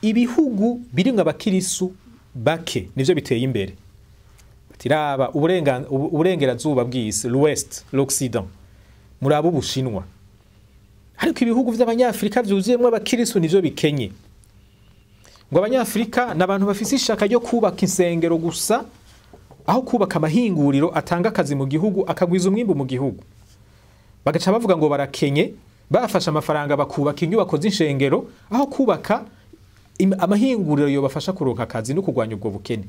Ibihugu birimwo abakirisu bake nivyo biteye imbere. Tiraba uburengerazuba bw'isi, l'ouest, l'occident, muraba Ubushinwa. Ariko ibihugu vy'Abanyafrika vyuzuyemwo abakirisu nivyo bikenye. Ngo Abanyafrika n'abantu bafise ishaka ryo kubaka insengero gusa, aho kubaka amahinguriro atanga akazi mu gihugu, akagwiza umwimbu mu gihugu. Bagaca bavuga ngo barakenye, bafashe amafaranga bakubaka inyubako z'inshengero aho kubaka amahinguriro yobafasha kuronka akazi no kurwanya ubwo bukene.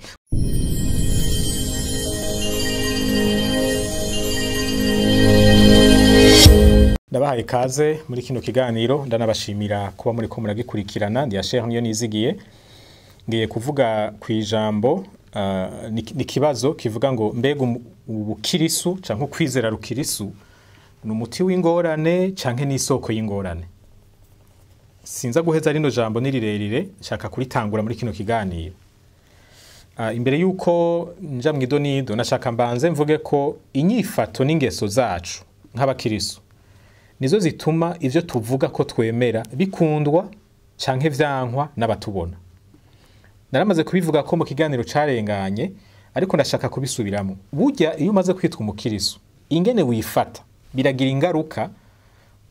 Ndabahaye ikaze muri kino kiganiro, ndanabashimira kuba muriko muragikurikirana. Ndi Asher Niyonizigiye, ngiye kuvuga ku ijambo ni kibazo kivuga ngo mbega ubukirisu canke ukwizera rukirisu ni umuti w'ingorane canke n'isoko y'ingorane. Sinza guheza rino jambo ni rirerire, nshaka kuritangura muri kino kiganiro. Imbere yuko nja mw'idonido, nashaka mbanze mvuge ko inyifato n'ingeso zacu nk'abakirisu nizo zituma ivyo tuvuga ko twemera bikundwa canke vyankwa n'abatubona. Naramaze kubivuga ko mu kiganiro carenganye, ariko ndashaka kubisubiramo. Burya iyo umaze kwitwa umukirisu, ingene wifata biragira ingaruka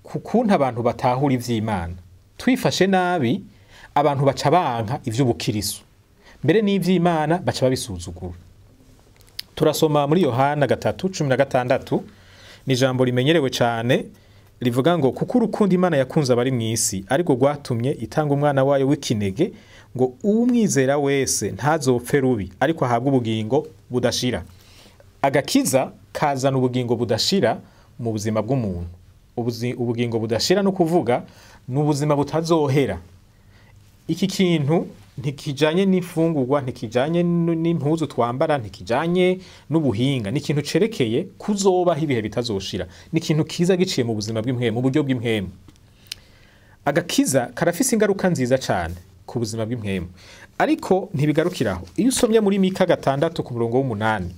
ku kuntu abantu batahura ivy'Imana. Twifashe nabi, abantu baca banka ivy'ubukirisu, mbere n'ivy'Imana baca babisuzugura. Turasoma muri Yohana 3:16, ni ijambo rimenyerewe cane rivuga ngo kuko urukundo Imana yakunze abari mw'isi ariko rwatumye itanga umwana wayo w'ikinege, ngo uwumwizera wese ntazopfe rubi ariko ahabwe ubugingo budashira. Agakiza kazana ubugingo budashira mu buzima bw'umuntu. Ubugingo budashira no kuvuga ni ubuzima butazohera. Iki kintu ntikijanye n'imfungurwa, ntikijanye n'impuzu twambara, ntikijanye n'ubuhinga, ni ikintu cerekeye kuzobaho ibihe bitazoshira. Ni ikintu kiza giciye mu buzima bw'impwemu, mu buryo bw'impwemu. Agakiza karafise ingaruka nziza cane ku buzima bw'impwemu, ariko ntibigarukiraho. Iyo usomye muri Mika 6 ku murongo w'umunani,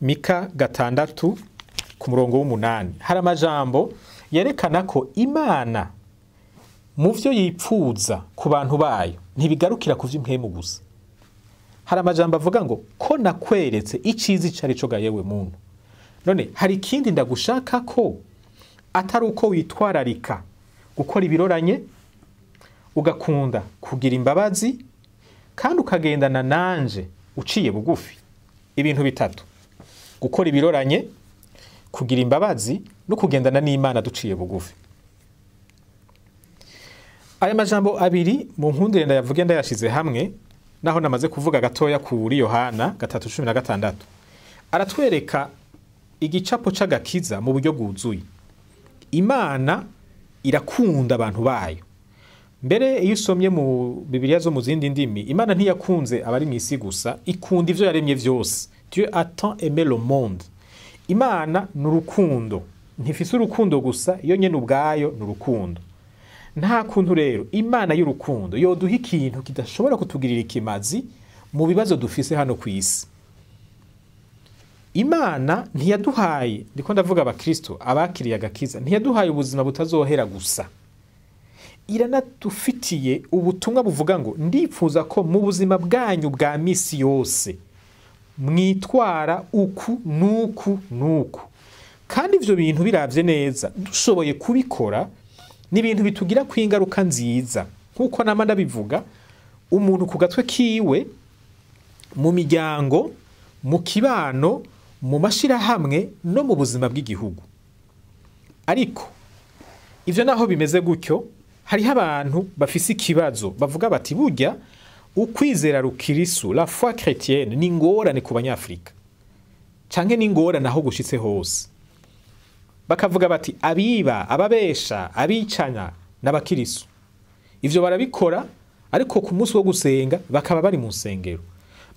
Mika 6 ku murongo w'umunani, hari amajambo yerekana ko Imana mu vyo yipfuza ku bantu bayo ntibigarukira ku vy'impwemu gusa. Hari amajambo avuga ngo ko nakweretse iciza ico arico ga yewe muntu. None hari ikindi ndagushaka ko atari uko witwararika gukora ibiroranye, ugakunda kugira imbabazi, kandi ukagendana nanje uciye bugufi. Ibintu bitatu: gukora ibiroranye, kugira imbabazi, no kugendana n'Imana duciye bugufi. Aya majambo abiri mu nkundire ndayavuge ndayashize hamwe, naho namaze kuvuga gatoya kuri Yohana 3:16. Aratwereka igicapo c'agakiza mu buryo bwuzuye. Imana irakunda abantu bayo. Mbere iyo usomye mu Bibiliya zo mu zindi ndimi, Imana ntiyakunze abari mw'isi gusa, ikunda ivyo yaremye vyose. Dieu a tant aimé le monde. Imana ni urukundo, ntifise urukundo gusa, iyo nyene ubwayo ni urukundo. Nta kuntu rero Imana y'urukundo yoduha ikintu kidashobora kutugirira ikimazi mu bibazo dufise hano kw'isi. Imana ntiyaduhaye, ndiko ndavuga abakristo abakiriye agakiza, ntiyaduhaye ubuzima butazohera gusa. Iranadufitiye ubutumwa buvuga ngo ndipfuza ko mu buzima bwanyu bwa misi yose mwitwara uku nuku nuku. Kandi ivyo bintu biravye neza dushoboye kubikora, ni ibintu bitugira kwingaruka nziza. Nkuko nama ndabivuga, umuntu ku gatwe kiwe, mu miryango, mu kibano, mu mashirahamwe no mu buzima bw'igihugu. Ariko ivyo naho bimeze gutyo, hariho abantu bafise ikibazo bavuga bati burya ukwizera rukirisu, la foi chrétienne, ni ingorane ku Banyafrika canke ni ingorane aho gushitse hose. Bakavuga bati abiba, ababesha, abicana n'abakirisu, ivyo barabikora, ariko ku munsi wo gusenga bakaba bari mu nsengero,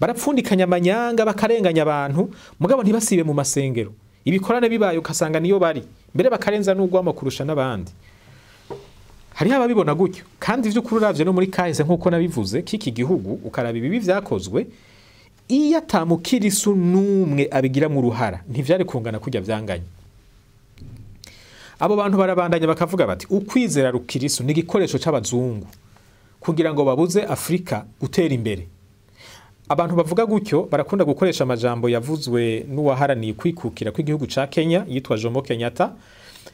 barapfundikanya amanyanga, bakarenganya abantu, mugabo ntibasibe mu masengero. Ibikorane bibaye ukasanga niyo bari mbere, bakarenza n'ugwamo kurusha n'abandi. Hariho ababibona gutyo, kandi ivy'ukuri uravye no muri kahise nkuko nabivuze kiki gihugu, ukaraba ibibi vyakozwe, iyo atamukirisu n'umwe abigira mu ruhara ntivyari kungana kurya vyanganye. Abo bantu barabandanya bakavuga bati ukwizera rukirisu ni igikoresho c'abazungu, kugira ngo babuze Afrika gutera imbere. Abantu bavuga gutyo barakunda gukoresha amajambo yavuzwe n'uwaharaniye kwikukira kw'igihugu ca Kenya yitwa Jomo Kenyatta.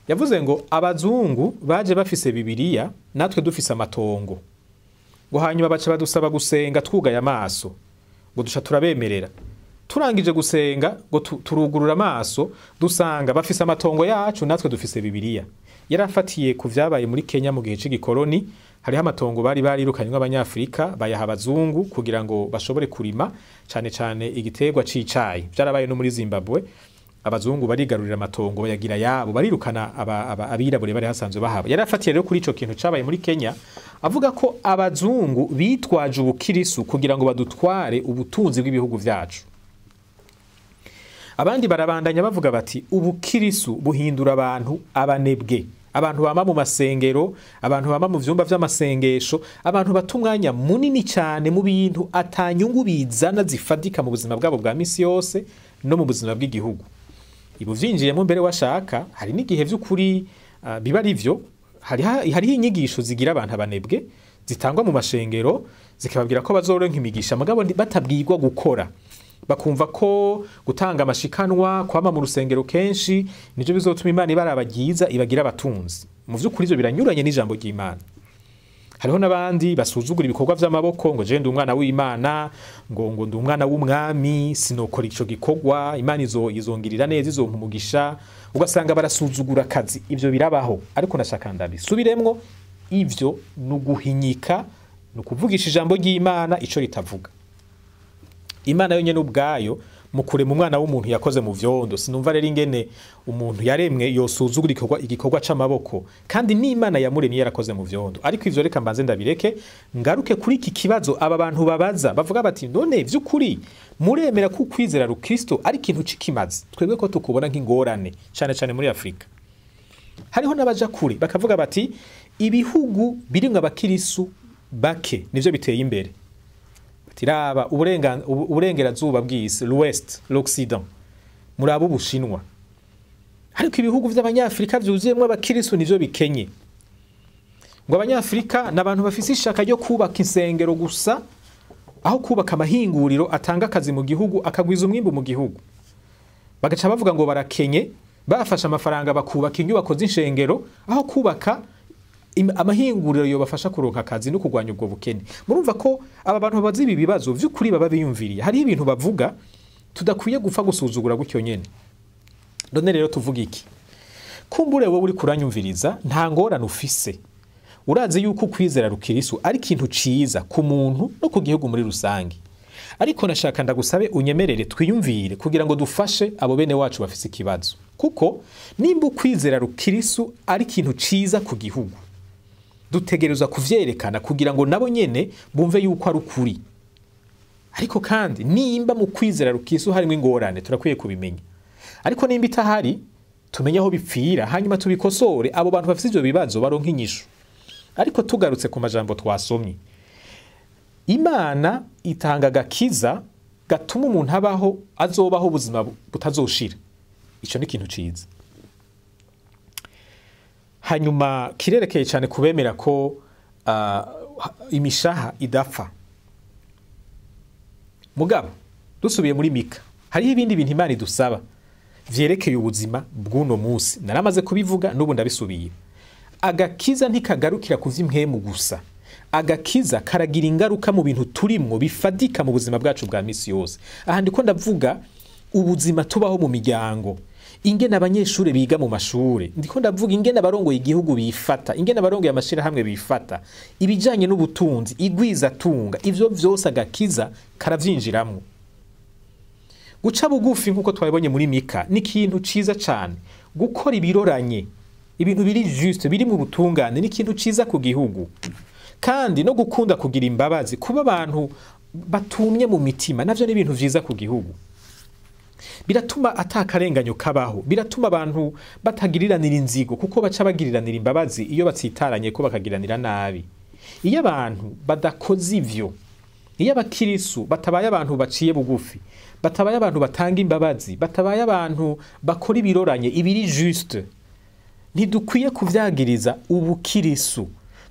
Yavuze ngo abazungu baje bafise Bibiliya, natwe dufise amatongo, ngo hanyuma baca badusaba gusenga twugaye amaso, ngo duca turabemerera. Turangije gusenga ngo turugurura amaso, dusanga bafise amatongo yacu, natwe dufise Bibiliya. Yarafatiye ku vyabaye muri Kenya mu gihe c'igikoroni. Hariho amatongo bari barirukanywe abanyafrika bayaha abazungu kugira ngo bashobore kurima cane cane igiterwa c'icayi. Vyarabaye no muri Zimbabwe, abazungu barigarurira amatongo bayagira yabo, barirukana abirabure bari hasanzwe bahaba. Yarafatiye rero kuri ico kintu cabaye muri Kenya, avuga ko abazungu bitwaje ubukirisu kugira ngo badutware ubutunzi bw'ibihugu vyacu. Abandi barabandanya bavuga bati ubukirisu buhindura abantu abanebwe, abantu bama mu masengero, abantu bama mu vyumba vy'amasengesho, abantu bata umwanya munini cyane mu bintu atanyungu bizana zifadika mu buzima bwabo bwa misi yose no mu buzima bw'igihugu. Ibu vyinjiyemo mbere washaka, hari n'igihe vy'ukuri biba ari vyo. Hariho inyigisho zigira abantu abanebwe zitangwa mu mashengero, zikababwira ko bazoronka imigisha, mugabo batabwirwa gukora. Bakumva ko gutanga amashikanwa, kwama mu rusengero kenshi nivyo bizotuma Imana ibarabagiza ibagira abatunzi. Mu vy'ukuri ivyo biranyuranye n'ijambo ry'Imana. Hariho n'abandi basuzugura ibikorwa vy'amaboko, ngo je ndi umwana w'Imana, ngo ndi umwana w'umwami, sinokora ico gikorwa, Imana izongirira neza, izompa umugisha. Ugasanga barasuzugura akazi. Ivyo birabaho, ariko nashaka ndabisubiremwo, ivyo nuguhinyika, nukuvugisha ijambo ry'Imana ico ritavuga. Imana yonyene ubwayo mu kurema umwana w'umuntu yakoze mu vyondo. Sinumva rero ingene umuntu yaremwe yosuzugura igikorwa c'amaboko, kandi n'Imana yamuremye yarakoze mu vyondo. Ariko ivyo reka mbanze ndabireke, ngaruke kuri iki kibazo aba bantu babaza bavuga bati none vy'ukuri muremera ko ukwizera Rukristo ari ikintu c'ikimazi? Twebwe ko tukubona nk'ingorane cane cane muri Afrika. Hariho n'abaja kure bakavuga bati ibihugu birimwo abakirisu bake nivyo biteye imbere. Tiraba uburengerazuba bw'isi, l'ouest, l'occident, muraba ubushinwa. Ariko ibihugu vy'abanyafrika vyuzuyemwo abakirisu nivyo bikenye. Ngo abanyafrika n'abantu bafise ishaka ryo kubaka insengero gusa, aho kubaka amahinguriro atanga akazi mu gihugu, akagwiza umwimbu mu gihugu. Bagaca bavuga ngo barakenye, bafashe amafaranga bakubaka inyubako z'inshengero aho kubaka amahinguriro yobafasha kuronka akazi no kurwanya ubwo bukene. Murumva ko aba bantu babaza ibi bibazo vy'ukuri baba biyumviriye. Hariho ibintu bavuga tudakwiye gupfa gusuzugura gutyo nyene. None rero tuvuga iki? Kumbure wowe uri kuranyumviriza nta ngorane ufise. Urazi yuko ukwizera Rukirisu ari ikintu ciza ku muntu no ku gihugu muri rusange. Ariko nashaka ndagusabe unyemerere twiyumvire kugira ngo dufashe abo bene wacu bafise ikibazo. Kuko nimba ukwizera Rukirisu ari ikintu ciza ku gihugu, dutegerezwa kuvyerekana kugira ngo nabo nyene bumve yuko ari ukuri. Ariko kandi nimba mu kwizera Rukirisu harimo ingorane, turakwiye kubimenya. Ariko nimba itahari, tumenye aho bipfira, hanyuma tubikosore, abo bantu bafise ivyo bibazo baronke inyishu. Ariko tugarutse ku majambo twasomye, Imana itanga agakiza gatuma umuntu abaho, azobaho ubuzima butazoshira. Ico ni ikintu ciza. Hanyuma kirerekeye cyane kubemera ko imishaha idapfa. Mugabo dusubiye muri Mika, hariho ibindi bintu Imana idusaba vyerekeye ubuzima bw'uno munsi. Naramaze kubivuga n'ubu ndabisubiye. Agakiza ntikagarukira ku vy'impwemu gusa. Agakiza karagira ingaruka mu bintu turimwo bifadika mu buzima bwacu bwa misi yose. Aha ndiko ndavuga ubuzima tubaho mu miryango, ingene abanyeshure biga mu mashure, ndiko ndavuga ingene abarongoye igihugu bifata, ingene abarongoye amashirahamwe bifata, ibijanye n'ubutunzi, igwiza tunga, ivyo vyose agakiza karavyinjiramwo. Guca bugufi nkuko twabibonye muri Mika ni ikintu ciza cane. Gukora ibiroranye, ibintu biri juste, biri mu butungane, ni ikintu ciza ku gihugu. Kandi no gukunda kugira imbabazi, kuba abantu batumye mu mitima, navyo ni ibintu vyiza ku gihugu. Biratuma atakarenganyo kabaho, biratuma abantu batagiriranira inzigo, kuko baca bagiriranira imbabazi iyo batsitaranye ko bakagiranira nabi. Iyo abantu badakoze ivyo, iyo abakirisu batabaye abantu baciye bugufi, batabaye abantu batanga imbabazi, batabaye abantu bakora ibiroranye, ibiri juste, ntidukwiye kuvyagiriza ubukirisu.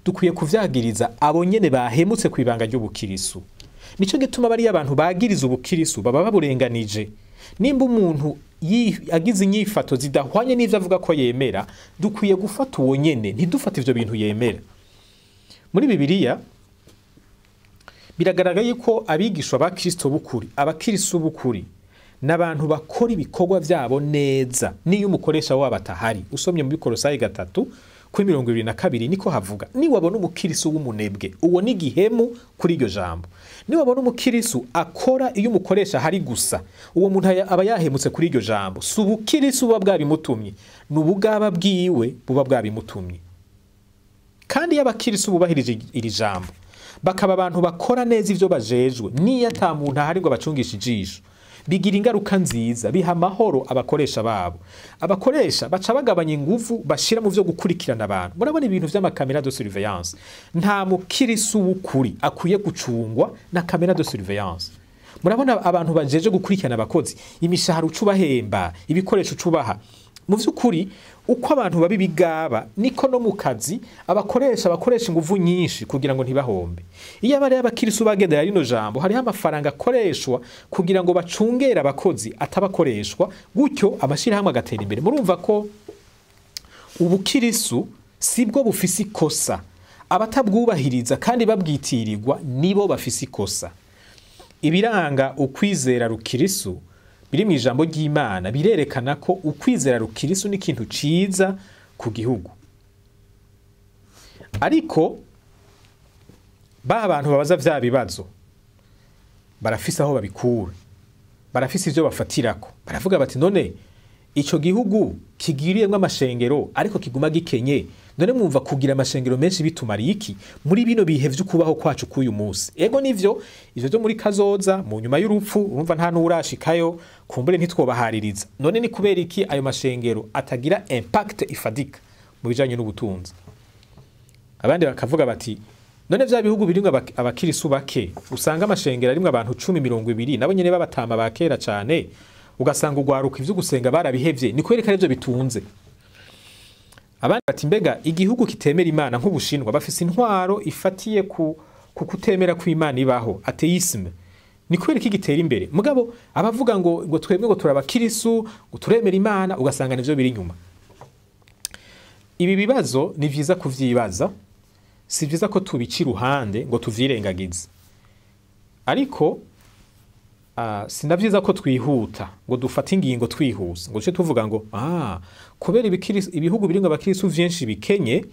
Dukwiye kuvyagiriza abo nyene bahemutse kwibanga ry'ubukirisu. Nico gituma bariya abantu bagiriza ubukirisu baba baburenganije. Nimba umuntu agize inyifato zidahwanye n'ivyo avuga ko yemera, dukwiye gufata uwo nyene, ntidufate ivyo bintu yemera. Muri Bibiliya biragaragara yuko abigishwa ba Kristo b'ukuri, abakirisu b'ukuri, n'abantu bakora ibikorwa vyabo neza niyo umukoresha wabo atahari. Usomye muri Kolosayi 3:22 niko havuga, niwabona umukirisu w'umunebwe, uwo ni gihemu kuri iryo jambo. Niwabona umukirisu akora iyo umukoresha hari gusa, uwo muntu aba yahemutse kuri iryo jambo. Si ubukirisu buba bwabimutumye, ni ubugaba bwiwe buba bwabimutumye. Kandi iyo abakirisu bubahirije iri jambo, bakaba abantu bakora neza ivyo bajejwe, niyo ata muntu ahari ngo abacungishe ijisho, bigira ingaruka nziza, biha amahoro abakoresha babo. Abakoresha baca bagabanya inguvu bashira mu vyo gukurikirana abantu. Murabona ibintu vy'amakamera de surveillance. Nta mukirisu w'ukuri akwiye gucungwa na kamera de surveillance. Murabona abantu bajeje gukurikirana abakozi, imishahara ucubahemba, ibikoresho ucubaha. Mu vy'ukuri uko abantu babi bigaba niko no mu kazi abakoresha bakoresha inguvu nyinshi kugira ngo ntibahombe. Iyo abari abakirisu bagendera rino jambo, hariho amafaranga akoreshwa kugira ngo bacungere abakozi atabakoreshwa, gutyo amashirahamwe agatera imbere. Murumva ko ubukirisu sibwo bufise ikosa, abatabwubahiriza kandi babwitirirwa nibo bafise ikosa. Ibiranga ukwizera rukirisu biri mu ijambo ry'Imana birerekana ko ukwizera rukirisu ni ikintu ciza ku gihugu. Ariko ba bantu babaza vya bibazo barafise aho babikura, barafise ivyo bafatirako. Baravuga bati none ico gihugu kigiriyemwo amashengero ariko kiguma gikenye, none mwumva kugira amashengero menshi bitumariye iki muri bino bihe vy'ukubaho kwacu k'uyu munsi? Ego nivyo, ivyo vyo muri kazoza mu nyuma y'urupfu urumva nta n'urashikayo, kumbure ntitwobahaririza. None ni kubera iki ayo mashengero atagira impact ifadika mu bijanye n'ubutunzi? Abandi bakavuga bati none vya bihugu birimwo abakirisu bake, usanga amashengero arimwo abantu 10 20 nabo nyene babatama ba kera cane, ugasanga ugwaruka ivyo gusenga barabihevye, ni kwereka arivyo bitunze. Abandi bati mbega igihugu kitemera Imana nk'Ubushinwa bafise intwaro ifatiye ku kutemera kw'Imana ibaho, atheisme, ni kubera iki gitera imbere? Mugabo abavuga ngo twebwe ngo turabakirisu, ngo turemera Imana, ugasanga nivyo biri inyuma. Ibi bibazo ni vyiza kuvyibaza, si vyiza ko tubica iruhande ngo tuvyirengagize. Ariko sinavyiza ko twihuta ngo dufate ingingo twihuse, ngo duce tuvuga ngo kubera ibihugu birimwo abakirisu vyinshi bikenye,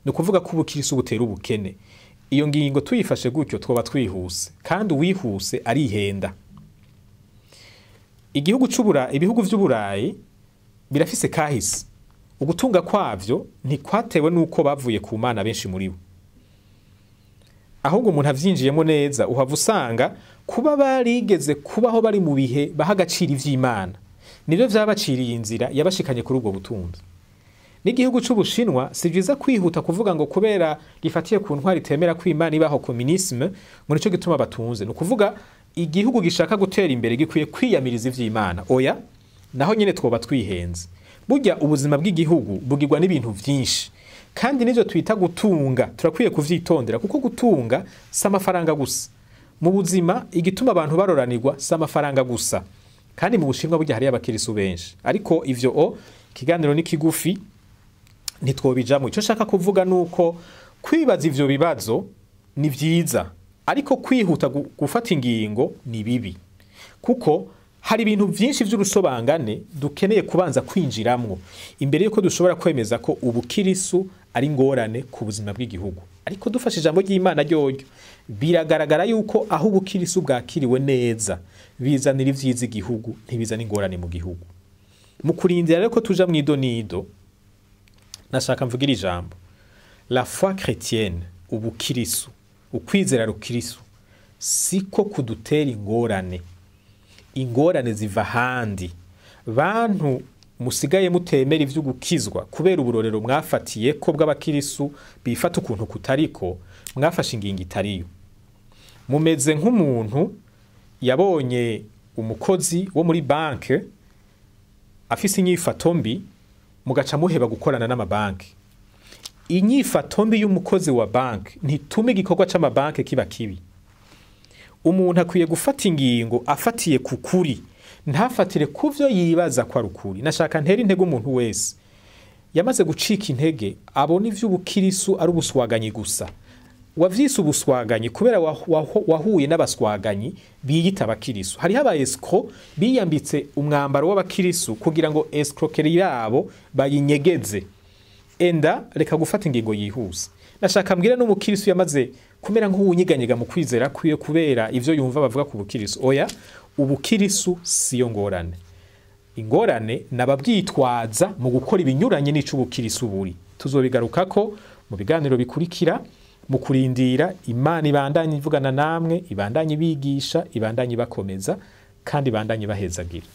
ni ukuvuga ko ubukirisu butera ubukene. Iyo ngingo tuyifashe gutyo twoba twihuse, kandi uwihuse arihenda. Igihugu c'Uburayi, ibihugu vy'Uburayi birafise kahise. Ugutunga kwavyo ntikwatewe nuko bavuye ku Mana benshi muri bo. Ahubwo umuntu avyinjiyemo neza uhava usanga kuba barigeze kubaho bari mu bihe baha agaciro ivy'Imana, nivyo vyabaciriye inzira yabashikanye kuri ubwo butunzi. N'igihugu c'Ubushinwa si vyiza kwihuta kuvuga ngo kubera gifatiye ku ntwari itemera ko Imana ibaho, communisme, ngo nico gituma batunze. Ni ukuvuga igihugu gishaka gutera imbere gikwiye kwiyamiriza ivy'Imana. Oya, naho nyene twoba twihenze. Burya ubuzima bw'igihugu bugirwa n'ibintu vyinshi, kandi nivyo twita gutunga turakwiye kuvyitondera, kuko gutunga si amafaranga gusa. Mu buzima igituma abantu baroranirwa si amafaranga gusa. Kandi mu Bushinwa burya hariyo abakirisu benshi. Ariko ivyo ikiganiro ni kigufi ntitwobijamwo. Ico nshaka kuvuga nuko kwibaza ivyo bibazo ni vyiza, ariko kwihuta gufata ingingo ni bibi, kuko hari ibintu vyinshi vy'urusobangane dukeneye kubanza kwinjiramwo imbere yuko dushobora kwemeza ko ubukirisu ari ingorane ku buzima bw'igihugu. Ariko dufashe ijambo ry'Imana ryoryo, biragaragara yuko aho ubukirisu bwakiriwe neza bizanira ivyiza igihugu, ntibizana ingorane mu gihugu. Mu kurindira rero ko tuja mw'idonido, nashaka mvugira ijambo la foi chrétienne, ubukirisu, ukwizera rukirisu siko kudutera ingorane. Ingorane ziva handi. Bantu musigaye mutemera ivyo gukizwa kubera uburorero mwafatiye ko bw'abakirisu bifata ukuntu kutariko, mwafashe ingingo itariyo. Mumeze nk'umuntu yabonye umukozi wo muri banke afise inyifato mbi, mugaca muheba gukorana n'amabanki. Inyifato mbi y'umukozi wa banki ntituma igikorwa c'amabanki kiba kibi. Umuntu akwiye gufata ingingo afatiye ku kuri, ntafatire ku vyo yibaza ko ari ukuri. Nashaka ntera intege umuntu wese yamaze gucika intege, abona ivy'ubukirisu ari ubuswaganyi gusa. Wavyise ubuswaganyi kubera wahuye n'abaswaganyi biyita abakirisu. Hariho aba escrocs biyambitse umwambaro w'abakirisu kugira ngo escroquerie yabo bayinyegeze. Enda reka gufata ingingo yihuse. Nashaka mbwira n'umukirisu yamaze kumera nk'uwunyeganyega mu kwizera kwiwe kubera ivyo yumva bavuga ku bukirisu. Oya, ubukirisu siyo ngorane. Ingorane nababwitwaza mu gukora ibinyuranye n'ico ubukirisu buri. Tuzobigarukako mu biganiro bikurikira. Mu kurindira, Imana ibandanye ivugana namwe, ibandanye ibigisha, ibandanye ibakomeza, kandi ibandanye ibahezagira.